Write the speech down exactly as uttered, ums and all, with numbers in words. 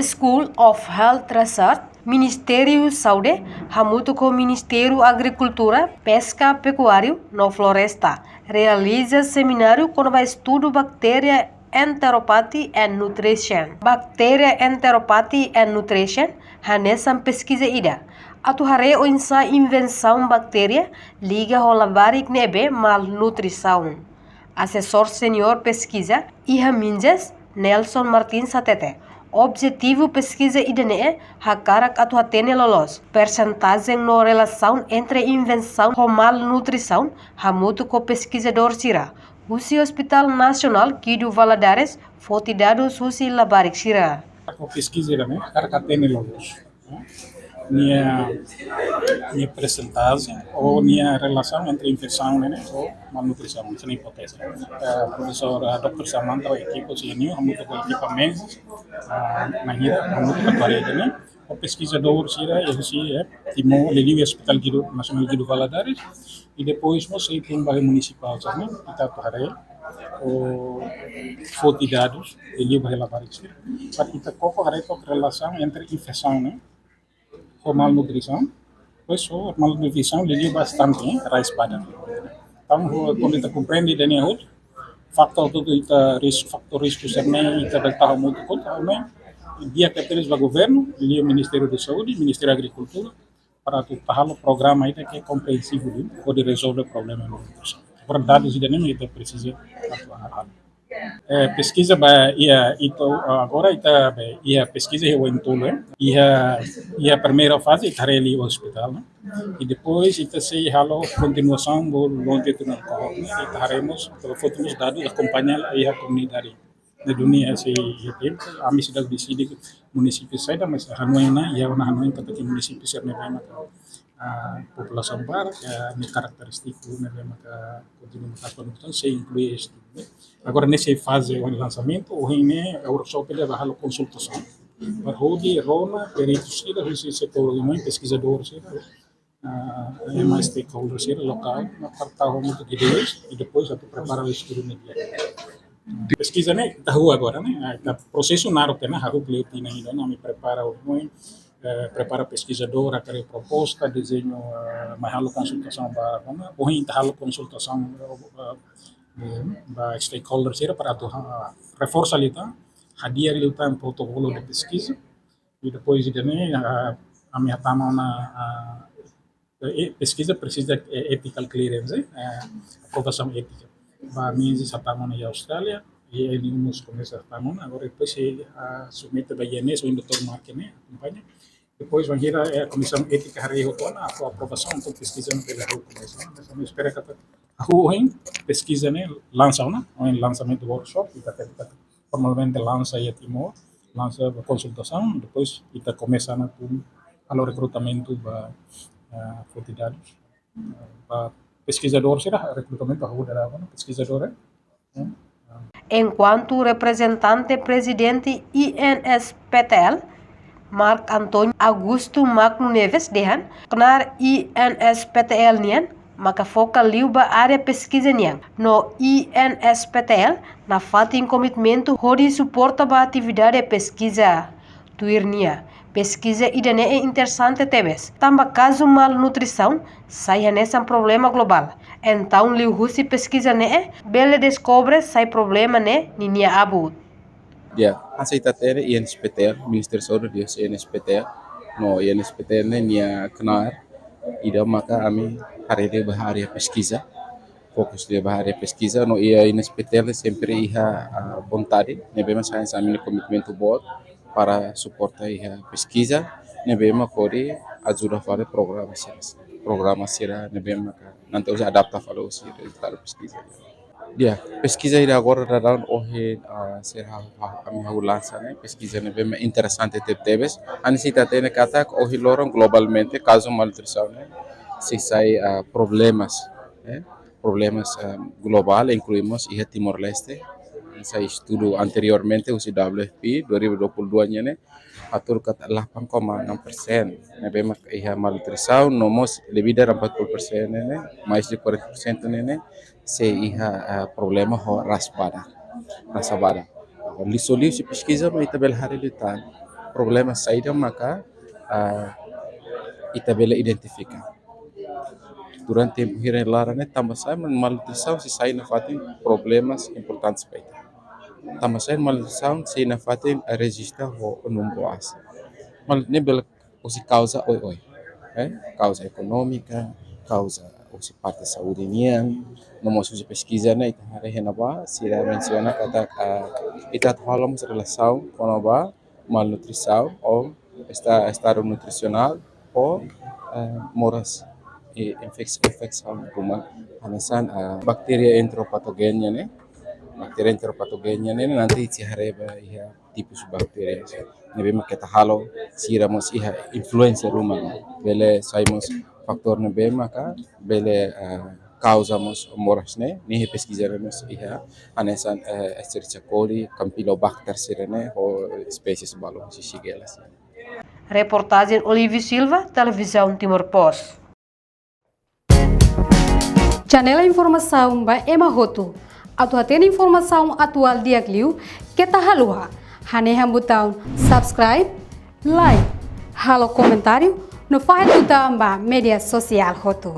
School of Health Research, Ministériu Saúde, hamutuk ho Ministériu Agrikultura, Peska, Pekuáriu no Floresta, realiza semináriu kona-ba estudu bacteria enteropathy and nutrition. Bacteria enteropathy and nutrition hanesan peskiza ida atu haree oinsá invensaun bacteria liga ho labarik ne'ebé malnutrisaun. Asesór seniór peskiza iha MINJES, Nelson Martins hatete, objetivu peskiza ida-ne'e hakarak atu hatene loloos persentajen no relasaun entre invensaun ho malnutrisaun hamutuk ho peskizadór sira husi Hospital Nasionál Guido Valadares foti dadus husi labarik sira. Ko peskiza ida-ne'e hakarak hatene loloos nia, nia persentajen ou nia relasaun entre invensaun ne'e ho malnutrisaun, hanesan hipóteze. Eh, profesór, eh, doutór Samantha ho ekipa sira-nian, hamutuk ho ekipa MINJES, ah, na'in hira, hamutuk ho parede ne'e, ho peskizadór sira, eh, husi, eh, Timor, liuliu Hospital Guido, Nasionál Guido Valadares, i depois mós sei tun ba munisipál, sabe? Ita atu haree, ou foti dadus, liuliu ba labarik sira. Para ita koko haree took relasaun entre invensaun ne'e ho malnutrisaun, pois ho malnutrisaun liuliu ba estante, eh, rai badak. Entaun, ho, kuandu ita komprende ida-ne'e hotu, fatór hotu ita risku, fatór risku sira-ne'e, ita bele tau hamutuk hotu, ne'e, di'ak ita entrega ba governu, liuliu Ministériu Saúde, Ministériu Agrikultura, para atu ita halo programa ida ke komprensivu, hodi rezolve problema malnutrisaun. Agora dadus ida-ne'e mak ita presiza atu halo. Eh, peskiza ba iha, ita, agora ita, be, iha peskiza iha oin tolu, eh. Iha, iha primeira faze ita haree liu ospitál, ne'e? I depois ita sei halo kontinuasaun ba longitudinál, ne'e? Ita haree mós, ita foti mós dadus, akompaña iha komunidade. Ne'e duni, eh, sei iha tempu, ami seidauk deside munisípiu saida, mas hanoin ona, iha ona hanoin katak munisípiu sira ne'ebé maka, ah, populasaun barak, eh, nia karakterístika ne'ebé maka kontinua maka'as ba nutrisaun, sei inklui este, ne'e? Agora ne'e sei faze ohin lansamentu, ohin ne'e workshop ida ba halo konsultasaun. Ba hodi rona peritu sira, husi setór umanu, peskizadór sira, ah, ema stakeholder sira lokál, mak para tau hamutuk ideias, i depois atu prepara estudu ne'e di'ak. Peskiza ne'e, ita hahú agora, ne'e? Ah, ita prosesu naruk tiha ona, hahú liu tinan ida ona, ami prepara ohin, eh, prepara peskizadór, hakarak proposta, dezeñu, eh, mai halo konsultasaun ba, ba, ohin ita halo konsultasaun, eh, ba stakeholder sira para atu, ah, reforsa liután, hadi'a liután protokolu de peskiza, i depois ida-ne'e, ah, ami hatama ona, ah, eh, peskiza presiza, eh, ethical clearance, eh, aprovasaun étika. Ba MINJES hatama ona iha Austrália, i N U mós komesa hatama ona, agora depois sei, ah, submete ba I N S, ohin doutór Mark ne'e akompaña. Depois bainhira, eh, Komisaun Étika haree hotu ona, fó aprovasaun, entaun peskiza ne'e bele hahú komesa. Mas ami espera katak hahú ohin, peskiza ne'e lansa ona, ohin lansamentu workshop, ita tenta formalmente lansa iha Timor, lansa ba konsultasaun, depois ita komesa ona tun halo rekrutamentu ba, eh, foti dadus, eh, ba peskizadór sira, rekrutamentu hahú dala ona, peskizadór, eh. Enkuantu reprezentante prezidente I N S P T L, Mark António Augusto Magno Neves dehan, knaar I N S P T L nian maka foka liu ba área peskiza nian, no I N S P T L nafatin komitmentu hodi suporta ba atividade peskiza. Tuir nia, peskiza ida-ne'e interesante tebes, tanba kazu malnutrisaun sai hanesan problema globál. Entaun liuhusi peskiza ne'e bele deskobre sai problema ne'e ninia abut. Di'ak, hanesan ita hatene I N S P T L, Ministériu Saúde liuhusi I N S P T L, no I N S P T L ne'e nia knaar ida maka ami haree liu ba área peskiza, fokus liu ba área peskiza, no iha I N S P T L ne'e sempre iha, ah, vontade, ne'ebé mak sai hanesan ami-nia komitmentu boot para suporta iha peskiza, ne'ebé mak hodi ajuda fali programa sira, programa sira ne'ebé maka nanti husi adapta fali husi rezultadu peskiza. Di'ak, peskiza ida agora daudaun ohin, ah, sira hahú, hahú, ami hahú lansa ne'e, peskiza ne'ebé mak interesante tebetebes. Hanesan ita hatene katak ohin loron globalmente kazu malnutrisaun ne'e sei sai, ah, problemas, eh, problemas, ah, globál, inklui mós iha Timor-Leste. Sai estudu anteriormente husi W F P dua ribu dua puluh dua nian ne'e, hatuur katak delapan koma enam persen ne'ebé mak iha malnutrisaun, no mós lebih dari empat puluh persen ne'e, mais de quarenta por cento ne'e, sei iha, ah, problema ho rasa badak, rasa badak. Liuhusi, liuhusi peskiza mak ita bele haree liután. Problema saida maka, ah, ita bele identifika durante tempu hira laran ne'e, tanba sá mak malnutrisaun sei sai nafatin problemas importantes ba ita. Tanba sá malnutrisaun sei nafatin rejista ho númeru aas. Maibé ne'e bele husi kauza oioin, eh? Kauza ekonómika, kauza husi parte saúde nian, no mós husi peskiza ne'e ita haree iha ne'ebá, sira mensiona katak, ah, ita atu halo mós relasaun kona-ba malnutrisaun ou esta-, estadu nutrisionál ou, eh, moras, eh, infek-, infesaun ruma hanesan, ah, baktéria enteropatójena ne'e. Baktéria enteropatójena ne'e nanti sei haree ba iha tipus baktéria ne'ebé mak keta halo sira mós iha influénsia ruma, bele sai mós fatór ne'ebé maka bele, ah, kauza mós moras ne'e, ne'e peskiza ne'e mós iha hanesan, eh, Escherichia coli, Campylobacter sira-ne'e, ho espésies balun, Shigella sira. Reportajen Olívio Silva, Televizaun Timor Post. Janela informasaun ba ema hotu. Atu hatene informasaun atuál di'ak liu, keta haluha hanehan butaun subscribe, like, halo komentáriu, no fahe tutan ba média sosiál hotu.